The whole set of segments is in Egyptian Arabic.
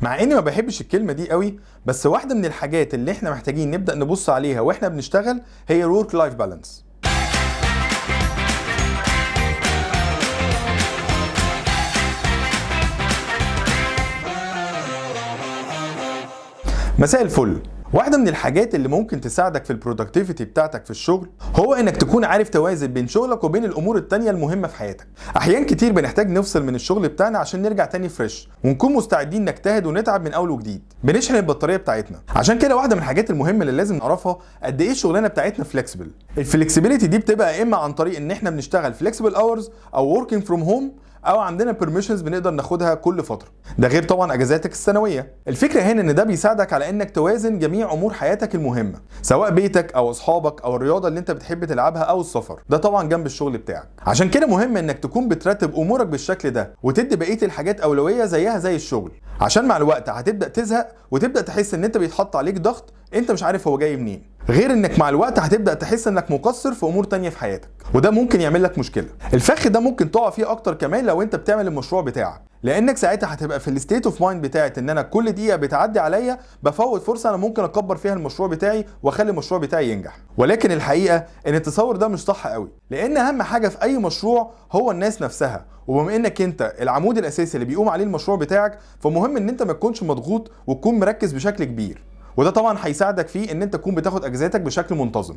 مع اني ما بحبش الكلمة دي قوي، بس واحدة من الحاجات اللي احنا محتاجين نبدا نبص عليها واحنا بنشتغل هي ال work life balance. مساء الفل. واحدة من الحاجات اللي ممكن تساعدك في ال productivity بتاعتك في الشغل هو انك تكون عارف توازن بين شغلك وبين الامور التانية المهمة في حياتك. احيان كتير بنحتاج نفصل من الشغل بتاعنا عشان نرجع تاني fresh ونكون مستعدين نجتهد ونتعب من اول وجديد، بنشحن البطارية بتاعتنا. عشان كده واحدة من الحاجات المهمة اللي لازم نعرفها قد ايه الشغلانة بتاعتنا flexible. ال flexibility دي بتبقى اما عن طريق ان احنا بنشتغل flexible hours او working from home او عندنا permissions بنقدر ناخدها كل فترة، ده غير طبعا اجازاتك السنوية. الفكرة هنا ان ده بيساعدك على انك توازن جميع امور حياتك المهمة، سواء بيتك او اصحابك او الرياضة اللي انت بتحب تلعبها او السفر، ده طبعا جنب الشغل بتاعك. عشان كده مهم انك تكون بترتب امورك بالشكل ده وتدي بقية الحاجات اولوية زيها زي الشغل، عشان مع الوقت هتبدا تزهق وتبدا تحس ان انت بيتحط عليك ضغط انت مش عارف هو جاي منين. غير انك مع الوقت هتبدا تحس انك مقصر في امور تانية في حياتك، وده ممكن يعمل لك مشكلة. الفخ ده ممكن تقع فيه اكتر كمان لو انت بتعمل المشروع بتاعك، لانك ساعتها هتبقى في ال state of mind بتاعت ان انا كل دقيقة بتعدي عليا بفوت فرصة انا ممكن اكبر فيها المشروع بتاعي واخلي المشروع بتاعي ينجح. ولكن الحقيقة ان التصور ده مش صح قوي، لان اهم حاجة في اي مشروع هو الناس نفسها، وبما انك انت العمود الاساسي اللي بيقوم عليه المشروع بتاعك، فمهم ان انت ما تكونش مضغوط وتكون مركز بشكل كبير، وده طبعا هيساعدك فيه ان انت تكون بتاخد اجازاتك بشكل منتظم.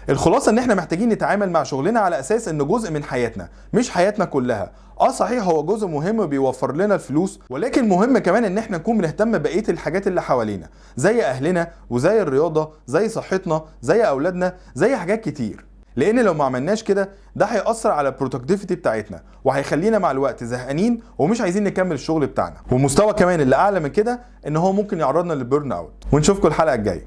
الخلاصة ان احنا محتاجين نتعامل مع شغلنا على اساس انه جزء من حياتنا مش حياتنا كلها. صحيح هو جزء مهم بيوفر لنا الفلوس، ولكن مهم كمان ان احنا نكون بنهتم بقية الحاجات اللي حوالينا، زي اهلنا وزي الرياضة، زي صحتنا، زي اولادنا، زي حاجات كتير. لان لو ما عملناش كده ده هيأثر على ال productivity بتاعتنا وهيخلينا مع الوقت زهقانين ومش عايزين نكمل الشغل بتاعنا. ومستوى كمان اللي اعلى من كده ان هو ممكن يعرضنا لل burn out. ونشوفكم الحلقة الجاية.